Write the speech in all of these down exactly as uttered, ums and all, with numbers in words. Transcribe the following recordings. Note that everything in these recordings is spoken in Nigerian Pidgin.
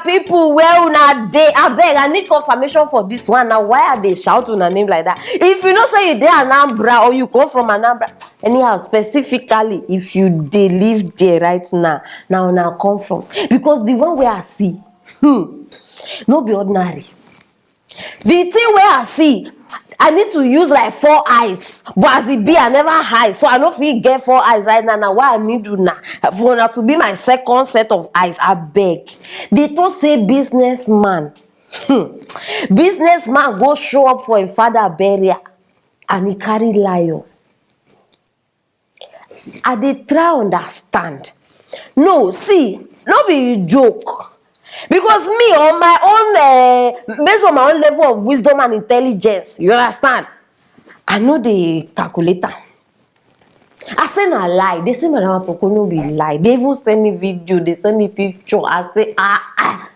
People, where una dey? Abeg, I need confirmation for this one. Now, why are they shout una name like that? If you know say you dey Anambra or you come from Anambra, anyhow, specifically if you dey live there right now, now una come from, because the one wey I see, hmm, no be ordinary. The thing wey I see, I need to use like four eyes, but as e be, I never eye, so I no fit get four eyes right now. Na why I need una, for una to be my second set of eyes. Abeg, they talk say businessman, hmm, businessman go show up for im father burial and he carry lion. I dey try understand. No, see, no be joke. Because me, on my own, uh, based on my own level of wisdom and intelligence, you understand? I know the calculator. I say na lie. They say Madam Apoko no be lie. They even send me video. They send me picture. I say, ah, ah.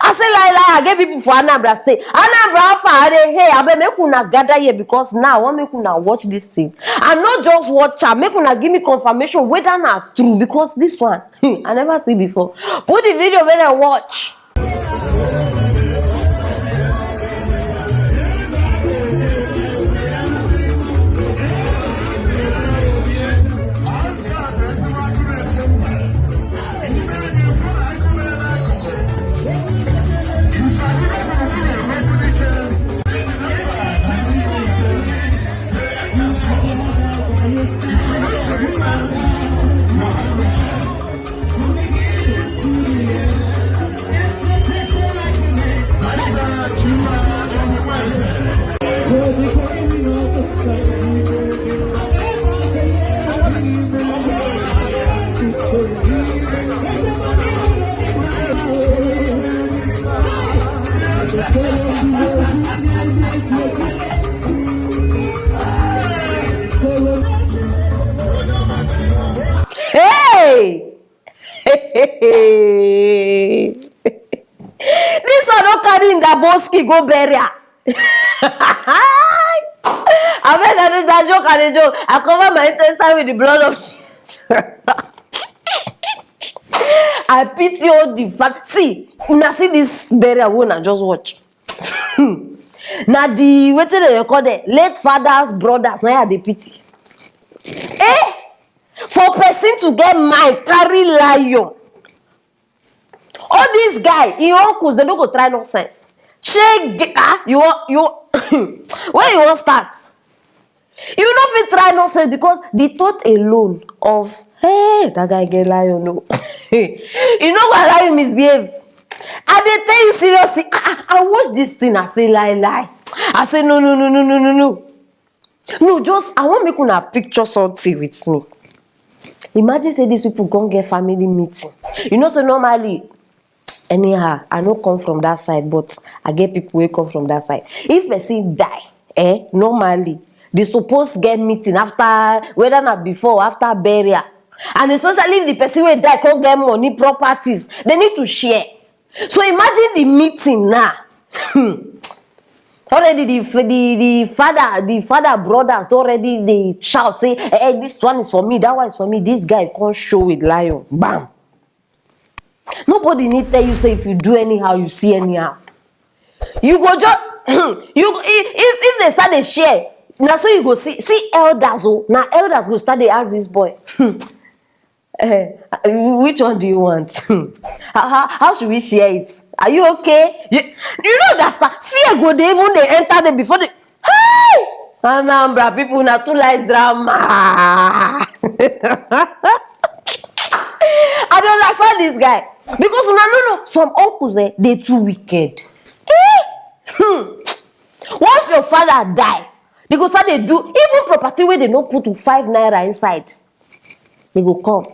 I say lie, lie. I get people for Anambra State. Anambra, how far are they? Hey, I bet make una gather here because now I want make una watch this thing. I not just watch am. Make una give me confirmation whether na true, because this one I never see before. Put the video when I watch. Hey! This one no carry Ndaboski go burial. I bet that is that joke and a joke. I cover my intestine with the blood of Jesus. I pity all the fact. See, una see this burial wey una just watch. Na the wetin dem dey call them, late father's brothers, na I dey pity. Eh? For person to get mind, carry lion. All these guy, im uncles, they no go try nonsense. Shey, ah, you wan, you, where you wan start? You no fit try nonsense because the thought alone of, hey, that guy get lion, no. You no go allow you misbehave. I dey tell you seriously. I, I, I watch this thing. I say lie, lie. I say no, no, no, no, no, no, no. No, just I wan make una picture something with me. Imagine say these people come get family meeting. You know, so normally, anyhow, I no come from that side, but I get people wey come from that side. If person die, eh, normally, they suppose get meeting after, whether na before or after burial. And especially if the person wey die come get money, properties, they need to share. So imagine the meeting now. Hmm. Already the, the, the father, the father brothers don already dey shout say, eh, eh, this one is for me, that one is for me. This guy come show with lion. Bam. Nobody need tell you say if you do anyhow, you see anyhow. You go just, you go, if, if, if they start dey share, na so you go see, see elders, oh, na elders go start dey ask this boy, eh, which one do you want? How, how, how should we share it? Are you okay? You, you no understand. Fear go dey even dey enter them before they, hey! Anambra people na too like drama. I don't understand this guy. Because una no know, some uncles, eh, they too wicked. Eh? Hmm. Once your father die, they go start dey do even property wey they no put five naira inside. They go come.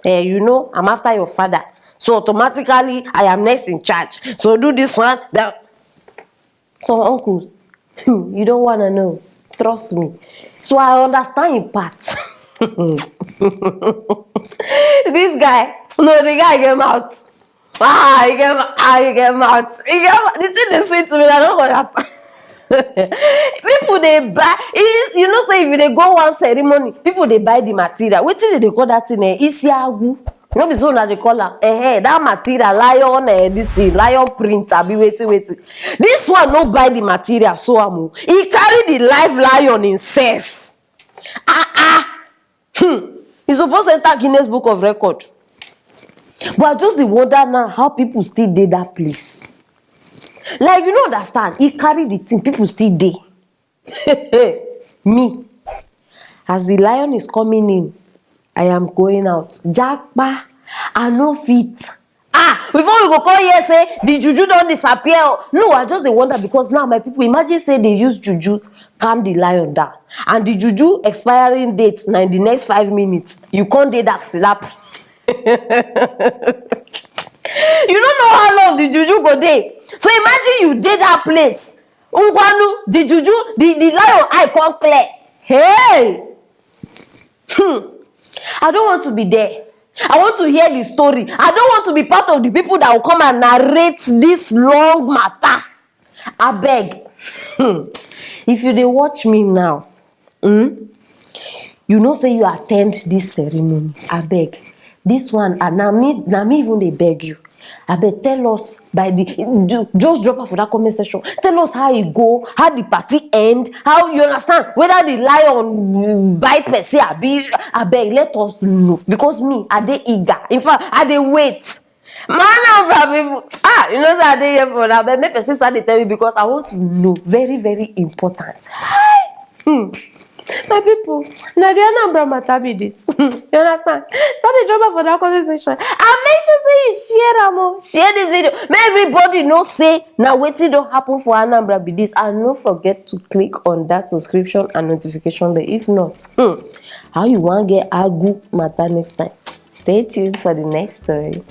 Eh, you know, I'm after your father. So automatically, I am next in charge. So do this one, that. Some uncles, you don't wanna know. Trust me. So I understand your part. This guy, no, the guy get mouth. Ah, he get, ah, he get mouth. He get mouth. The thing dey sweet to me, I don't understand. People dey buy, is, you know say if you dey go one ceremony, people dey buy the material. Wetin dem dey call that thing, eh? Isiagu. No be so una dey call am? Eh, that material, lion, eh, this thing, lion print, abi wetin, wetin. This one no buy the material, so am o. He carry the live lion himself. Ah, ah. Hmm. He suppose enter Guinness Book of Record. But I just dey wonder now how people still dey that place. Like, you no understand. He carry the thing, people still dey. Me, as the lion is coming in, I am going out. Japa, I no fit. Ah, before we go call here say the juju don disappear o. No, I just dey wonder because now, my people, imagine say they use juju calm the lion down, and the juju expiring date na in the next five minutes. You come dey that slap. You no know how long the juju go dey. So imagine you dey that place. Ngwanu, the juju, the, the lion eye come clear. Hey! Hmm. I don't want to be there. I want to hear the story. I don't want to be part of the people that will come and narrate this long matter. Abeg. Hmm. If you dey watch me now, hmm, you know say you attend this ceremony. Abeg. This one, ah, na me, na me even dey beg you. Abeg, tell us by the, ju-, just drop am for that comment section. Tell us how e go, how the party end, how, you understand, whether the lion, mm, bite person, abi, abeg, let us know. Because me, I dey eager. In fact, I dey wait. My Anambra people, ah, you know say I dey here for that, but make person start dey tell me because I want to know. Very, very important. Hmm. My people, na the Anambra matter be this. You understand? Start dey drop am for that comment section. And make sure say you share am o. Share this video. Make everybody know say na wetin don happen for Anambra be this. And no forget to click on that subscription and notification bell. If not, hmm, how you wan get agu matter next time? Stay tuned for the next story.